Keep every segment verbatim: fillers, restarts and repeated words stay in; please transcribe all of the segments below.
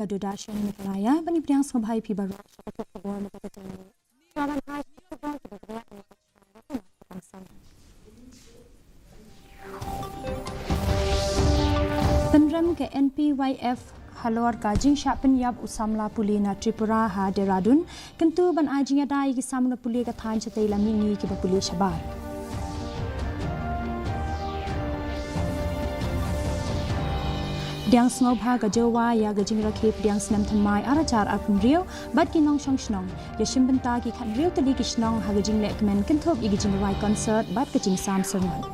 Ka Doordarshan Meghalaya, ban ïa pdiang sngewbha ïa phi baroh sha ka khubor na ka kyrteng. Ka ban ai sngewbha ïa phi baroh. Pynrem ka N P Y F halor ka jingshah pynïap u samla pule na Tripura ha Dehradun, kyntu ban ai jingïada ïa ki samla pule ka thaiñ shatei lam mihngi kiba pule shabar. Pdiang sngewbha ka Jowai ïa ka jingrakhe pdiang snem thymmai ar hajar arphew hynriew bad ki nongshong shnong. Ïashim bynta ki khathynriew tylli ki shnong ha ka jingleh kmen kynthup ïa ka jingrwai concert bad ka jingsam syrngut.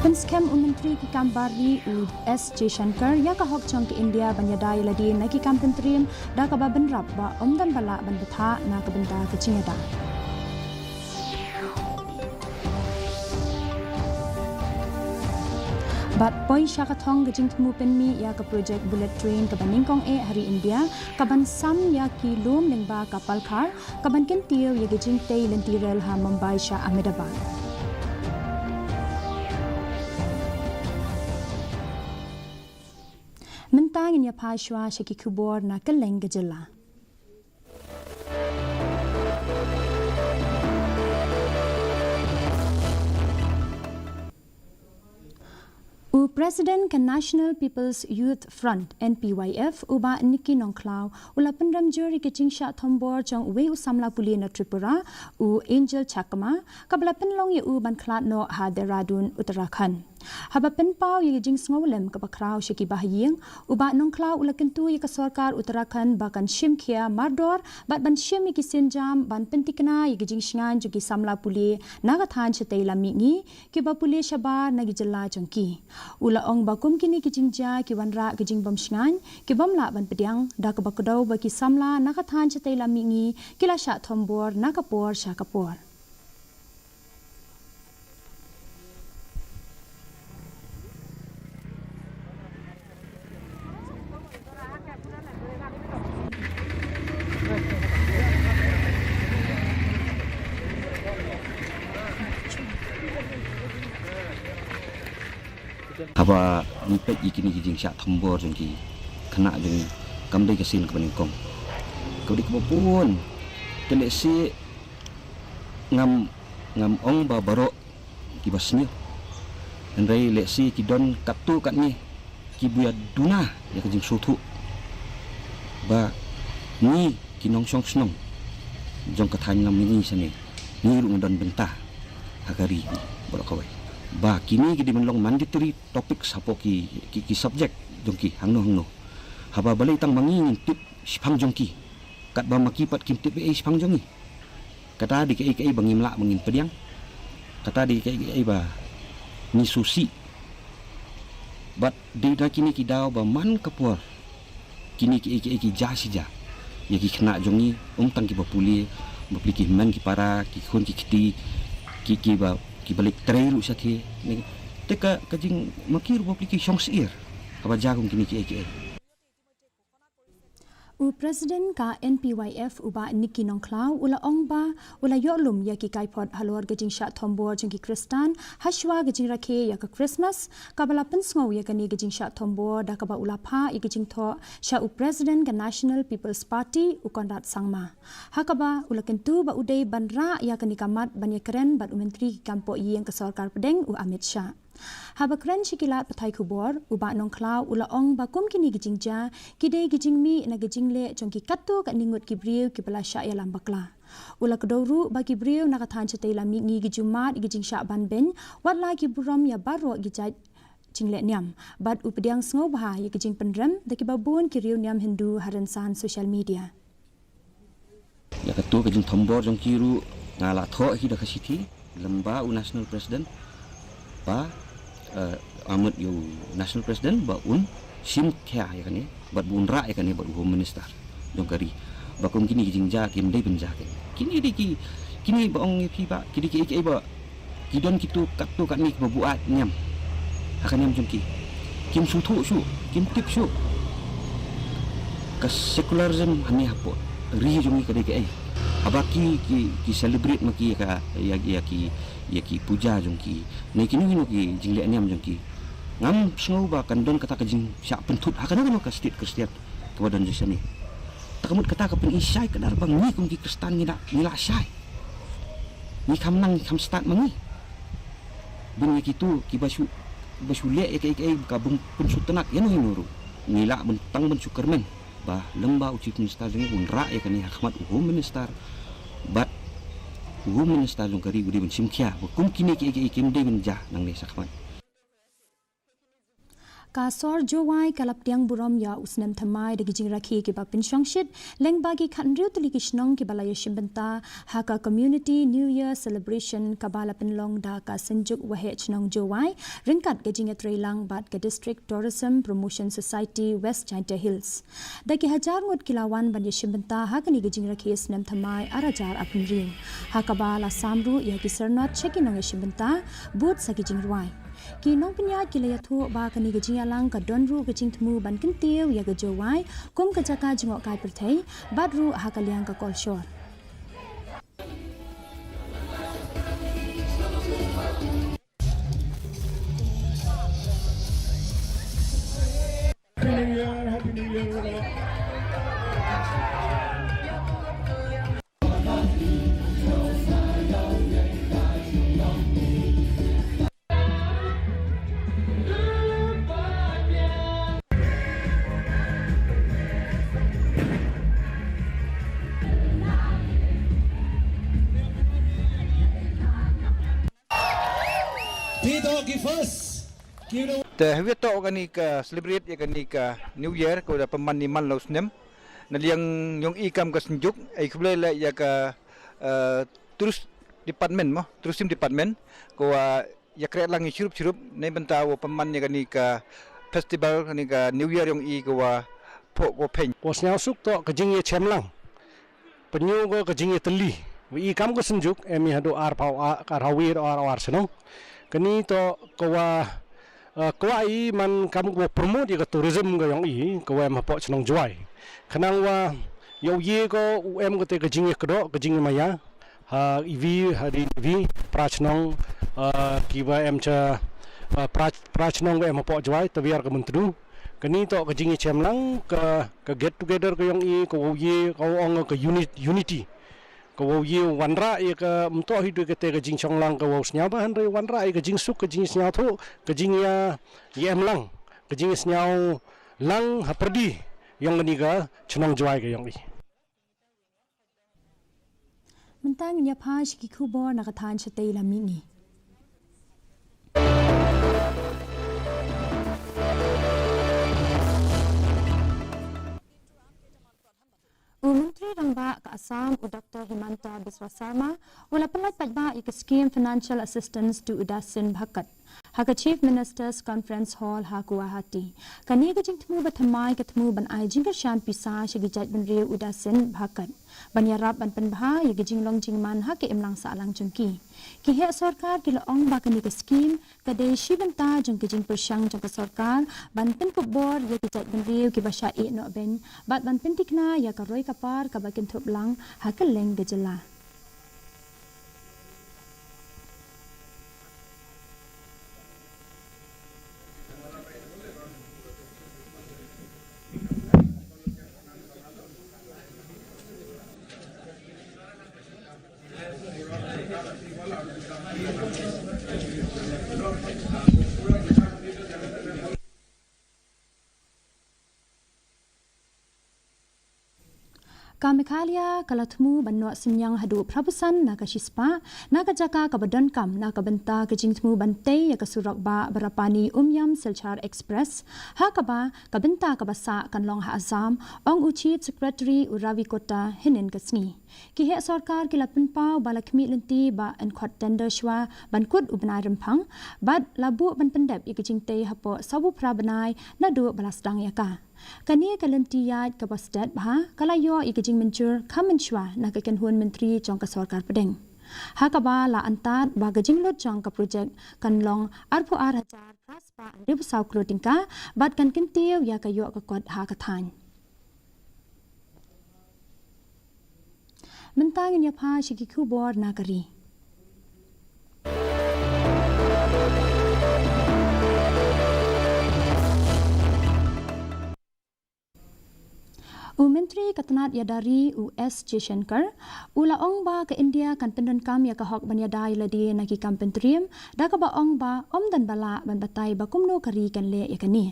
Pynskhem u Myntri ki kam bar ri u S Jaishankar ïa ka hok jong ka India ban ïada ïa lade na ki kam pyntriem da kaba bynrap ba ym don ba lah ban bthah na ka bynta ka jingïada. Bad poi sha ka thong ka jingthmu pynmih ïa ka projek bullet train kaba nyngkong eh ha ri India, kaban sam ïa ki lum lyngba ka Palghar, kaban kyntiew ïa ka jingtei lynti rel ha Mumbai sha Ahmedabad. Mynta ngin ïa phai shuwa sha ki khubor na kylleng ka jylla. U President ka National People's Youth Front, N P Y F, u Bah Nicky Nongkhlaw, u la pynrem jur ïa ka jingshah thombor jong uwei u samla pule na Tripura, u Angel Chakma, kaba la pynlong ïa u ban khlad noh ha Dehradun, Uttarakhand. Haba pynpaw ïa ka jingsngewlem kaba khraw sha ki bahaïing, u Bah Nongkhlaw u la kyntu ïa ka sorkar Uttarakhand ba kan shim khia mardor bad ban shim ïa ki sienjam ban pynthikna ïa ka jingshngaiñ jong ki samla pule na ka thaiñ shatei lam mihngi, kiba pule shabar na ki jylla jong ki. U la ong ba kum kine ki jingjia ki wanrah ka jingbymshngaiñ, ki bym lah ban pdiang, da kaba kdew ba ki samla na ka thaiñ shatei lam mihngi ki la shah thombor na ka por sha ka por. Haba ngi peit ïa kine ki jingshah thombor jong ki khynnah jong ngi, kam dei ka sien kaba nyngkong, ka dei kaba bun. Te lehse ngam, ngam ong ba baroh kiba sniew, hynrei lehse ki don katto katne kiba ïa duna ïa ka jingsngewthuh ba ngi ki nongshong shnong jong ka thaiñ lam mihngi sane, ngi ruh ngi don bynta ha ka ri baroh kawei. Ba kine ki dei ban long mandatory topics hapoh ki, ki, ki subject jong ki hangno hangno. Haba balei tang ma ngi ngin tip shiphang jong ki, katba ma ki pat kim tip ei ei shiphang jong ngi. Kata dei kaei kaei ba ngim lah ba ngin pdiang. Kata dei kaei kaei ba ngi sngewsih. Bad dei na kine ki daw ba man ka por kine kiei kiei ki jia shi jia ïa ki khynnah jong ngi, ym tang kiba pule, bapli ki hynmen ki para, ki khun ki kti, ki, kiba, kiba leit trei ruh shathie. Te ka, ka jing ma ki ruh bapli ki shong syier haba jia kum kine kiei kiei. U President ka N P Y F u Bah Nicky Nongkhlaw u la ong ba u la ïoh lum ïa ki kaiphod halor ka jingshah thombor jong ki Khristan hashwa ka jingrakhe ïa ka Christmas, kaba la pynsngew ïa kane ka jingshah thombor da kaba u la phah ïa ka jingthoh sha u President ka National People's Party, u Conrad Sangma. Ha kaba u la kyntu ba u dei ban rah ïa kane ka mat ban ïakren bad u Myntri ki kam pohïing ka sorkar pdeng, u Amit Shah. Haba kren sha ki lad pathai khubor, u Bah Nongkhlaw u la ong ba kum kine ki jingjia ki dei ki jingmih na ka jingleh jong ki katto katne ngut ki briew kiba la shah ïalam bakla. U la kdew ruh ba ki briew na ka thaiñ shatei lam mihngi ki ju mad ïa ki jingshah ban beiñ, wat la ki burom ïa baroh ki jait jingleh niam. Bad u pdiang sngewbha ïa ki jingpynrem da kiba bun ki riewniam Hindu ha rynsan social media. Ïa kato ka jingthombor jong ki ruh nga la thoh hi da ka shithi lem bad u National President ba, eh, amut ïa u National President ba un shim khia ïa kane bad ba un rah ïa kane bad u Home Minister jong ka ri. Ba kum kine ki jingjia kim dei ban jia. Kine dei ki, kine ba ong ïa phi ba, kine ki, ki, ba ki don kito katto katne kiba buaid niam ha ka niam jong ki. Kim sngewthuh shuh, kim tip shuh. Ka secularism hangne hapoh ri jong ngi ka dei kaei? Haba ki, ki, ki celebrate ma ki ïa ka, ïa, ïa ki, Ïa ki puja jong ki, ne kino kino ki jingleh niam jong ki. Ngam sngew ba kan don kata ka jingshah pynthut ha kano kano ka state Khristian kaba don jong sha ne. Ta ka mut kata ka pyni shai ka dar ba ngi kum ki Khristan ngi da ngi la shai. Ngi kham nang ngi kham stad ma ngi. Bun ïa kitu kiba shu ba shu leh ïa kaei kaei ka bym pynshuh tynnat ïa no ïa no ruh. Ngi lah ban tang ban shu kyrmen ba lem ba u Chief Minister jong ngi un rah ïa kane ha khmat u Home Minister bad u Home Minister jong ka ri u dei ban shim khia ba kum kine kiei kiei kim dei ban jia nangne sha khmat. Ka sor Jowai ka la pdiang burom ïa u snem thymmai da ki jingrakhe kiba pynshongshit lyngba ki khathynriew tylli ki shnong kiba la ïashim bynta ha ka Community New Year Celebration kaba la pynlong da ka Synjuk Waheh Chnong Jowai ryngkat ka jingïatreilang bad ka District Tourism Promotion Society West Jaintia Hills. Da ki hajar ngut ki la wan ban ïashim bynta ha kane ka jingrakhe snem thymmai ar hajar arphew hynriew. Ha kaba la sam ruh ïa ki syrnod sha ki nongïashim bynta bud sa ki jingrwai. Ki nongpynïaid ki la ïathuh ba kane ka jingïalang ka don ruh ka jingthmu ban kyntiew ïa ka Jowai kum ka jaka jngohkai pyrthei bad ruh ha ka liang ka kolshor. Phi to ki first. Te hawei to kani ka celebrate ïa kani ka New Year ko da pynman ni man la u snem. Na liang yong i kam ka Synjuk, ai khublei la ïa ka, eh, tourist department mo, tourism department, ko wa ïa kre lang i chirup chirup, nei bynta wa pynman ïa kani ka festival, kani ka New Year yong i ko wa pok ko peng. Ko sniaw suk to ka jing ïa chem lang. Pynñiaw ko ka jingïatylli. Wa i kam ka Synjuk, em i haduh ar phaw a-, ar hawi haduh ar, ar shnong. Kani to ko wa, eh, ko wa i man kam ko wa promote ïa ka tourism ka yong i, ko wa em hapoh chnong Jowai. Khnang wa, ïa u ye ko u em ko te ka jingïakdoh, ka jingïamaya. Ha i wi, ha ri i wi, pra chnong, eh, ki wa em cha, eh, pra, pra chnong ko em hapoh Jowai, tawiar ka Myntdu. Kani to ka jingïachem lang, ka, ka get together ka yong i, ka wa u ye, ka wa ong ka unit, unity. Ka wa u ye wanrah ïa ka mtoh hi dei kate ka jingchong lang ka wa u sniaw ba hynrei wanrah ïa ka jingsuk ka jingsniaw thuh ka jingïa, ïa em lang ka jingsniaw lang ha pyrdi yong kani ka chnong Jowai ka yong i. Mynta ngin ïa pha sha ki khubor na ka thaiñ shatei la mihngi. U Myntri Rangbah ka Assam, u Doktor Himanta Biswa Sarma, u la pynlait paidbah ïa ka scheme Financial Assistance to Udasin Bhakat ha ka Chief Ministers Conference Hall ha Guwahati. Kane ka jingthmu ba thymmai ka thmu ban ai jingkyrshan pisa sha ki jaitbynriew Udasin Bhakat ban ïarap ban pynbha ïa ka jinglong jingman ha ka imlang sahlang jong ki. Ki heh sorkar ki la ong ba kane ka scheme ka dei shi bynta jong ka jingpyrshang jong ka sorkar ban pynkup bor ïa ki jaitbynriew kiba shah ïeh noh beiñ bad ban pynthikna ïa ka roi ka par kaba kynthup lang ha kylleng ka jylla. Ka Meghalaya ka la thmu ban noh synñiang haduh phra percent na ka shispah na ka jaka kaba donkam na ka bynta ka jingthmu ban tei ïa ka surok bah Barapani Umiam Silchar Express, ha kaba ka bynta kaba sah kan long ha Assam, ong u Chief Secretary u Ravi Kota hynnin ka sngi. Ki heh sorkar ki la pynpaw ba la khmih lynti ban khot tender shuwa ban kut u bnai Rymphang bad la buh ban pyndep ïa ka jingtei hapoh saw phra bnai naduh ba la sdang ïa ka. Kane ka lynti ïaid kaba stet bha ka la ïoh ïa ka jingmynjur kham mynshuwa na ka kynhun myntri jong ka sorkar pdeng. Ha kaba la antad ba ka jinglut jong ka projek kan long arphew ar hajar phra spah hynriewphew saw klur tyngka bad kan kyntiew ïa ka ïoh ka kot ha ka thaiñ. Mynta ngin ïa pha sha ki khubor na ka ri. U Myntri ka tnad ïada ri u S Jaishankar u la ong ba ka India kan pyndonkam ïa ka hok ban ïada ïa lade na ki kam pyntriem, da kaba ong ba ym don ba lah ban batai ba kumno ka ri kan leh ïa kane.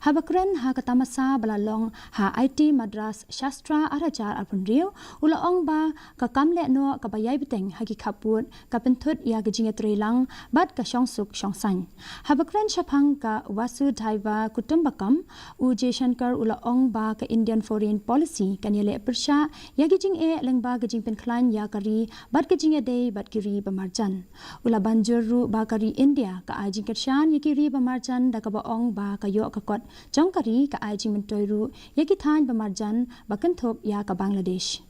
Haba kren ha ka tamasa ba la long ha I T Madras Shastra ar hajar arphew hynriew, u la ong ba ka kam leh noh kaba ïai bteng ha ki khappud ka pynthut ïa ka jingïatreilang bad ka shongsuk shongsaiñ. Haba kren shaphang ka Vasudhaiva Kutumbakam, u Jaishankar u la ong ba ka Indian foreign policy kan ïaleh pyrshah ïa ki jingeh lyngba ka jingpynkhlaiñ ïa ka ri bad ka jingïadei bad ki ri ba marjan. U la ban jur ruh ba ka ri India ka ai jingkyrshan ïa ki ri ba marjan da kaba ong ba ka ïoh ka kot jong ka ri ka ai jingmyntoi ruh ïa ki thaiñ ba marjan ba kynthup ïa ka Bangladesh.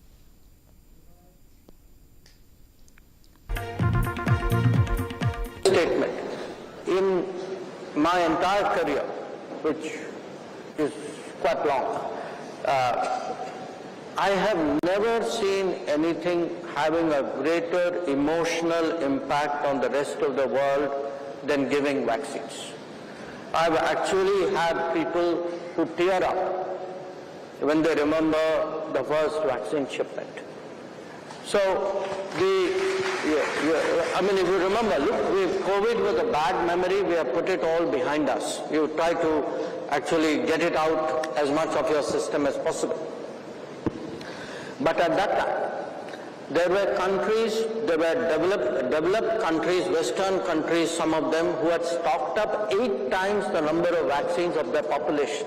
Statement. In my entire career, which is quite long, uh, I have never seen anything having a greater emotional impact on the rest of the world than giving vaccines. I've actually had people who tear up when they remember the first vaccine shipment. So, the, you, you, I mean, if you remember, look, we, COVID was a bad memory, we have put it all behind us. You try to actually get it out as much of your system as possible. But at that time, there were countries, there were developed, developed countries, Western countries, some of them who had stocked up eight times the number of vaccines of their population.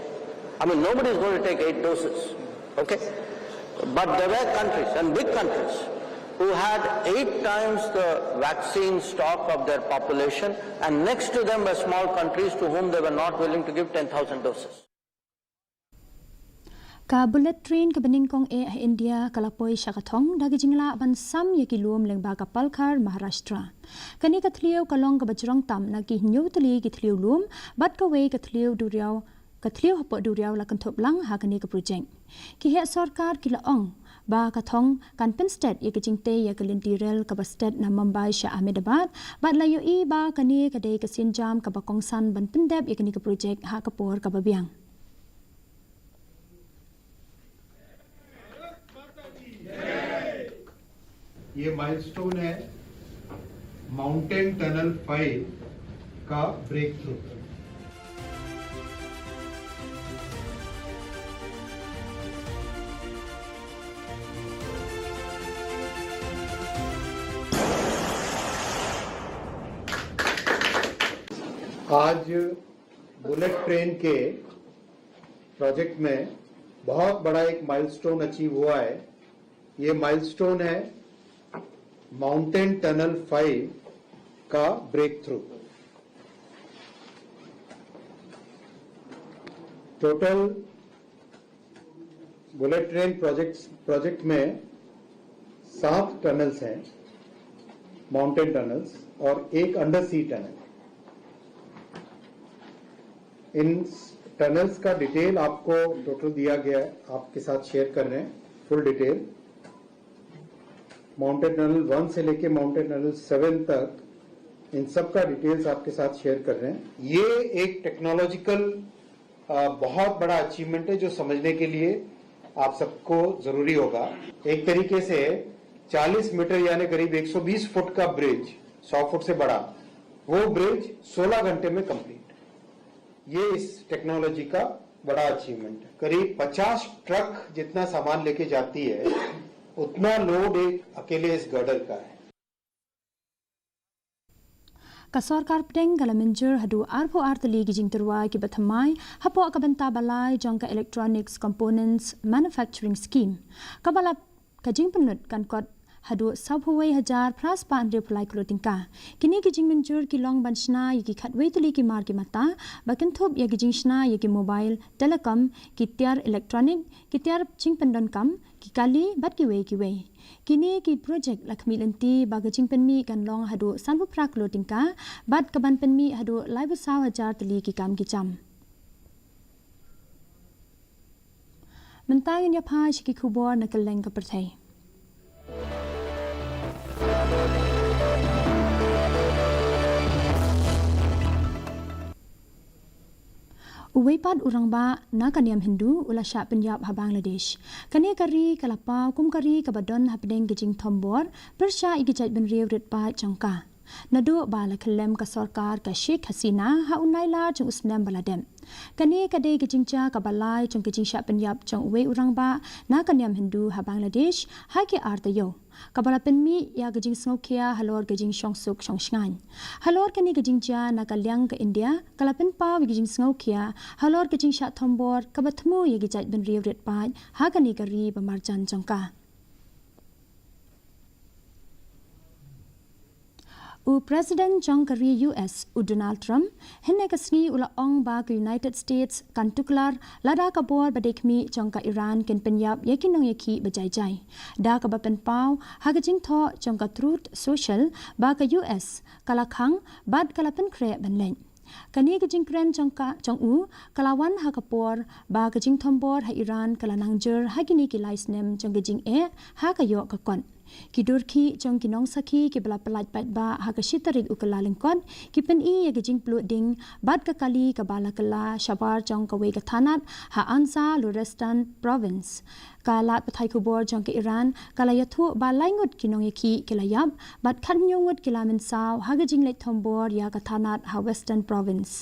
I mean, nobody is going to take eight doses, okay? But there were countries, and big countries, who had eight times the vaccine stock of their population, and next to them were small countries to whom they were not willing to give ten thousand doses. Ka bullet train kaba nyngkong eh ha India ka la poi sha ka thong da ka jinglah ban sam ïa ki lum lyngba ka Palghar, Maharashtra. Kane ka thliew ka long kaba jrong tam na ki hynñiew tylli ki thliew lum bad kawei ka thliew duriaw, ka thliew hapoh duriaw la kynthup lang ha kane ka projek. Ki heh sorkar ki la ong ba ka thong kan pynstet ïa ka jingtei ïa ka lynti rel kaba stet na Mumbai sha Ahmedabad bad la ïohi ba kane ka dei ka sienjam kaba kongsan ban pyndep ïa kane ka projek ha ka por kaba biang. ये माइलस्टोन है माउंटेन टनल फ़ाइव का ब्रेकथ्रू। आज बुलेट ट्रेन के प्रोजेक्ट में बहुत बड़ा एक माइलस्टोन अचीव हुआ है। ये माइलस्टोन है माउंटेन टनल फ़ाइव का ब्रेकथ्रू। टोटल बुलेट ट्रेन प्रोजेक्ट प्रोजेक्ट में सात टनल्स हैं, माउंटेन टनल्स, और एक अंडर सी टनल। इन टनल्स का डिटेल आपको टोटल दिया गया है, आपके साथ शेयर कर रहे हैं फुल डिटेल। माउंटेन टनल वन से लेके माउंटेन टनल सेवन तक इन सब का डिटेल्स आपके साथ शेयर कर रहे हैं। ये एक टेक्नोलॉजिकल बहुत बड़ा अचीवमेंट है, जो समझने के लिए आप सबको जरूरी होगा। एक तरीके से चालीस मीटर यानी करीब एक सौ बीस फुट का ब्रिज, सौ फुट से बड़ा, वो ब्रिज सोलह घंटे में कंप्लीट। ये इस टेक्नोलॉजी का बड़ा अचीवमेंट है। करीब पचास ट्रक जितना सामान लेके जाती है, उतना लोड एक अकेले इस गर्डर का है। Ka sorkar pdeng ka la mynjur haduh arphew ar tylli ki jingtyrwa kiba thymmai hapoh ka bynta ba lai jong ka Electronics Components Manufacturing Scheme, kaba la ka jingpynlut kan kot haduh sawphew wei hajar phra spah hynriewphew lai klur tyngka. Kine ki jingmynjur ki long ban shna ïa ki khatwei tylli ki mar ki mata, ba kynthup ïa ki jingshna ïa ki mobile, telecom, ki tiar electronic, ki tiar jingpyndonkam, ki kali bad kiwei kiwei. Kine ki projek la khmih lynti ba ka jingpynmih kan long haduh sanphew phra klur tyngka bad ka ban pynmih haduh laiphew saw hajar tylli ki kam ki jam. Mynta ngin ïa phai sha ki khubor na kylleng ka pyrthei. Uwei pat u rangbah na ka niam Hindu u la shah pynïap ha Bangladesh. Kane ka ri ka la paw kum ka ri kaba don hapdeng ka jingthombor pyrshah ïa ki jaitbynriew rit paid jong ka. Naduh ba la khyllem ka sorkar ka Sheikh Hasina ha u Nailar jong u snem ba la dep. Kane ka dei ka jingjia kaba lai jong ka jingshah pynïap jong uwei u rangbah na ka niam Hindu ha Bangladesh ha ki ar taïew, kaba la pynmih ïa ka jingsngewkhia halor ka jingshongsuk shongshngaiñ. Halor kane ka jingjia, na ka liang ka India ka la pynpaw ïa ka jingsngewkhia halor ka jingshah thombor kaba thmu ïa ki jaitbynriew rit paid ha kane ka ri ba marjan jong ka. U President jong ka ri U S, u Donald Trump, hynne ka sngi u la ong ba ka United States kan tuklar lada ka bor ba dei khmih jong ka Iran kin pynïap ïa ki nongïakhih ba jai jai, da kaba pynpaw ha ka jingthoh jong ka Truth Social ba ka U S ka la khang bad ka la pynkhreh ban leit. Kane ka jingkren jong ka, jong u, ka la wan ha ka por ba ka jingthombor ha Iran ka la nang jur ha kine ki lai snem jong ka jingeh ha ka ïoh ka kot. Ki dur khih jong ki nongsakhi kiba la pyllait paidbah ha ka shi tarik u Kyllalyngkot ki pyni ïa ka jingpluh ding bad ka kali kaba la kylla shabar jong kawei ka thanat ha Anza Lorestan Province. Ka lad pathai khubor jong ka Iran ka la ïathuh ba lai ngut ki nongïakhih ki la ïap bad khathynñiew ngut ki la mynsaw ha ka jingleit thombor ïa ka thanat ha Western Province.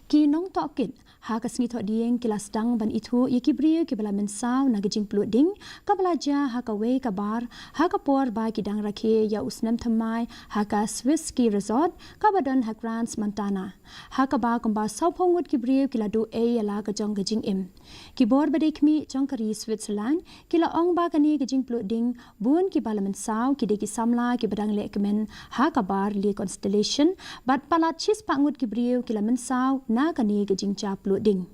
Ki nongtohkit ha ka sngi Thohdieng ki la sdang ban ithuh ïa ki briew kiba la mynsaw na ka jingpluh ding kaba la jia ha kawei ka bar ha ka por ba ki dang rakhe ïa u snem thymmai ha ka Swiss ski resort kaba don ha Crans-Montana, ha kaba kumba sawphew ngut ki briew ki la duh ei ïa la ka jong ka jingim. Ki bor ba dei khmih jong ka ri Switzerland ki la ong ba kane ka jingpluh ding bun kiba la mynsaw ki dei ki samla kiba dang lehkmen ha ka bar Lee Constellation bad palat shispah ngut ki briew ki la mynsaw na kane ka jingjia pluh ding.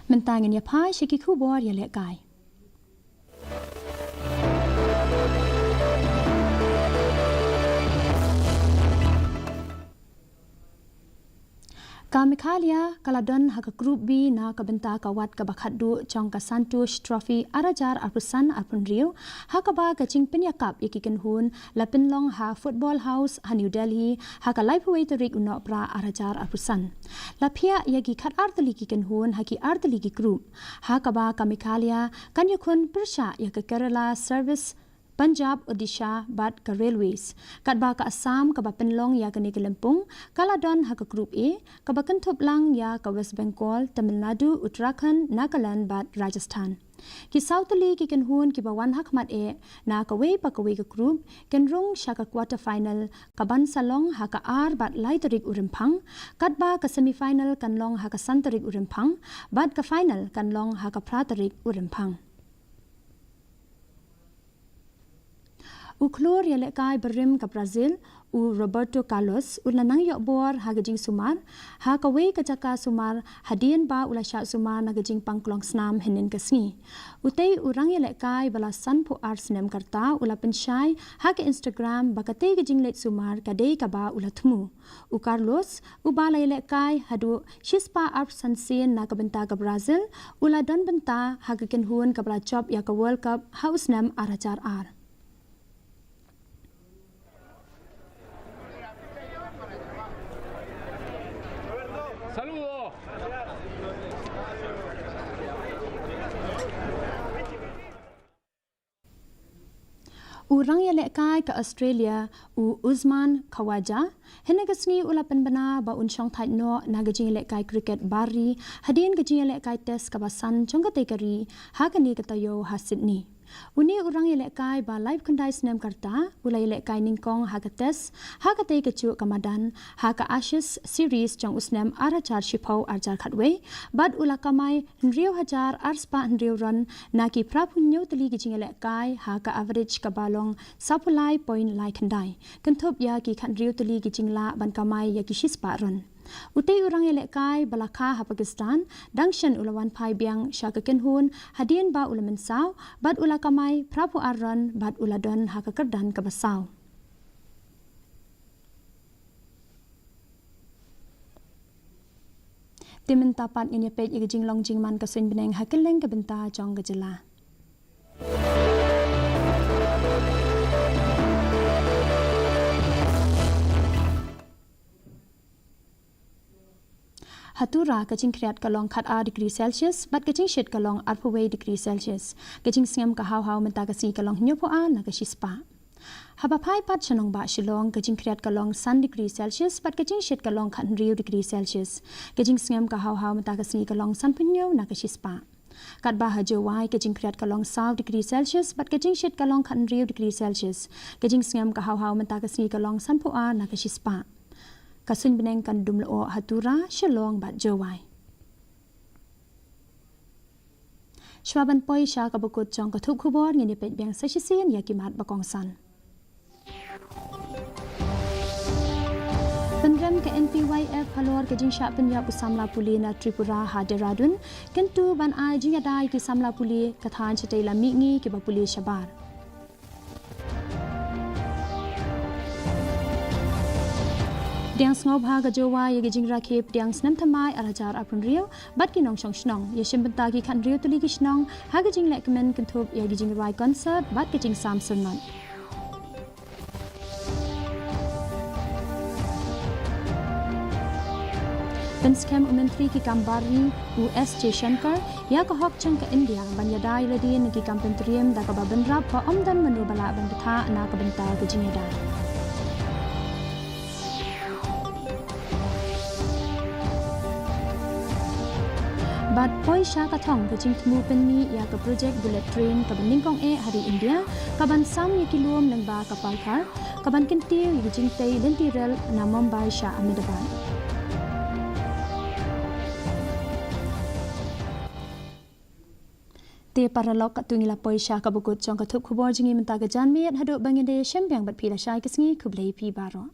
Mynta ngin ïa phai sha ki khubor ïalehkai. Ka Meghalaya ka la don ha ka Group B na ka bynta ka wat kaba khatduh jong ka Santosh Trophy ar hajar arphew san arphew hynriew, ha kaba ka jingpynïakap ïa ki kynhun la pynlong ha Football House ha New Delhi ha ka laiphew wei tarik u Nohprah ar hajar arphew san. La phiah ïa ki khatar tylli ki kynhun ha ki ar tylli ki group, ha kaba ka Meghalaya kan ïakhun pyrshah ïa ka Kerala Service, Punjab, Odisha bad ka Railways. Katba ka Assam kaba pynlong ïa kane ka lympung ka la don ha ka Group A, kaba kynthup lang ïa ka West Bengal, Tamil Nadu, Uttarakhand, Nagaland bad Rajasthan. Ki saw tylli ki kynhun kiba wan ha khmat eh na kawei pa kawei ka group kin rung sha ka quarter final kaban sa long ha ka ar bad lai tarik u Rymphang, katba ka semi final kan long ha ka san tarik u Rymphang bad ka final kan long ha ka phra tarik u Rymphang. U khlur ïalehkai barim ka Brazil, u Roberto Carlos, u la nang ïoh bor ha ka jingsumar ha kawei ka jaka sumar hadien ba u la shah sumar na ka jingpang klong snam hynnin ka sngi. Utei u rang ïalehkai ba la sanphew ar snem ka rta u la pynshai ha ka Instagram ba katei ka jingleit sumar ka dei kaba u la thmu. U Carlos, uba la ïalehkai haduh shispah arphew san sien na ka bynta ka Brazil, u la don bynta ha ka kynhun kaba la jop ïa ka World Cup ha u snem ar hajar ar. Saludo. U rang ïalehkai ka Australia, u Usman Khawaja, hynne ka sngi u la pynbna ba un shong thait noh na ka jingïalehkai cricket bar ri hadien ka jingïalehkai test kaba san jong katei ka ri ha kane ka taïew ha Sydney. Une u rang ïalehkai ba laiphew khyndai snem ka rta u la ïalehkai nyngkong ha ka test ha katei kajuh ka madan ha ka Ashes series jong u snem ar hajar shiphew ar hajar khatwei bad u la kamai hynriew hajar arspah hynriew run na ki phraphew hynñiew tylli ki jingïalehkai ha ka average kaba long sawphew lai point lai khyndai, kynthup ïa ki khathynriew tylli ki jinglah ban kamai ïa ki shispah run. Utei u rang ïalehkai ba la kha ha Pakistan, dang shen u la wan phai biang sha ka kynhun hadien ba u la mynsaw bad u la kamai phra phew ar run bad u la don ha ka kyrdan kaba saw. Te mynta pat ngin ïa peit ïa ka jinglong jingman ka suiñ bneng ha kylleng ka bynta jong ka jylla. Ha Tura ka jingkhriat ka long khat ar degree Celsius bad ka jingshit ka long ar phew wei degree Celsius. Ka jingsngem ka haw haw mynta ka sngi ka long hynñiew phew ar na ka shispah. Haba phai pat sha nongbah Shillong ka jingkhriat ka long san degree Celsius bad ka jingshit ka long khat hynriew degree Celsius. Ka jingsngem ka haw haw mynta ka sngi ka long san phew hynñiew na ka shispah. Katba ha Jowai ka jingkhriat ka long saw degree Celsius bad ka jingshit ka long khat hynriew degree Celsius. Ka jingsngem ka haw haw mynta ka sngi ka long san phew ar na ka shispah. Ka suiñ bneng kan dum lyoh ha Tura, Shillong bad Jowai. Shuwa ban poi sha kaba kut jong ka thup khubor ngin ïa peit biang sa shisien ïa ki mat ba kongsan. Pynrem ka N P Y F halor ka jingshah pynïap u samla pule na Tripura ha Dehradun, kyntu ban ai jingïada ïa ki samla pule ka thaiñ shatei lam mihngi kiba pule shabar. Pdiang sngewbha ka Jowai ïa ka jingrakhe pdiang snem thymmai ar hajar arphew hynriew bad ki nongshong shnong, ïashim bynta ki khathynriew tylli ki shnong ha ka jingleh kmen kynthup ïa ki jingrwai concert bad ka jingsam syrnot. Pynskhem u Myntri ki kam bar ri u S Jaishankar ïa ka hok jong ka India ban ïada ïa lade na ki kam pyntriem da kaba bynrap ba ym don mano ba lah ban bthah na ka bynta ka jingïada. Bad poi sha ka thong ka jingthmu pynmih ïa ka projek bullet train kaba nyngkong eh ha ri India, kaban sam ïa ki lum lyngba ka Palghar, kaban kyntiew ïa ka jingtei lynti rel na Mumbai sha Ahmedabad. Te paralok, katto ngi la poi sha kaba kut jong ka thup khubor jong ngi mynta ka janmiet, haduh ba ngin da ïashem biang bad phi lashai ka sngi, khublei phi baroh.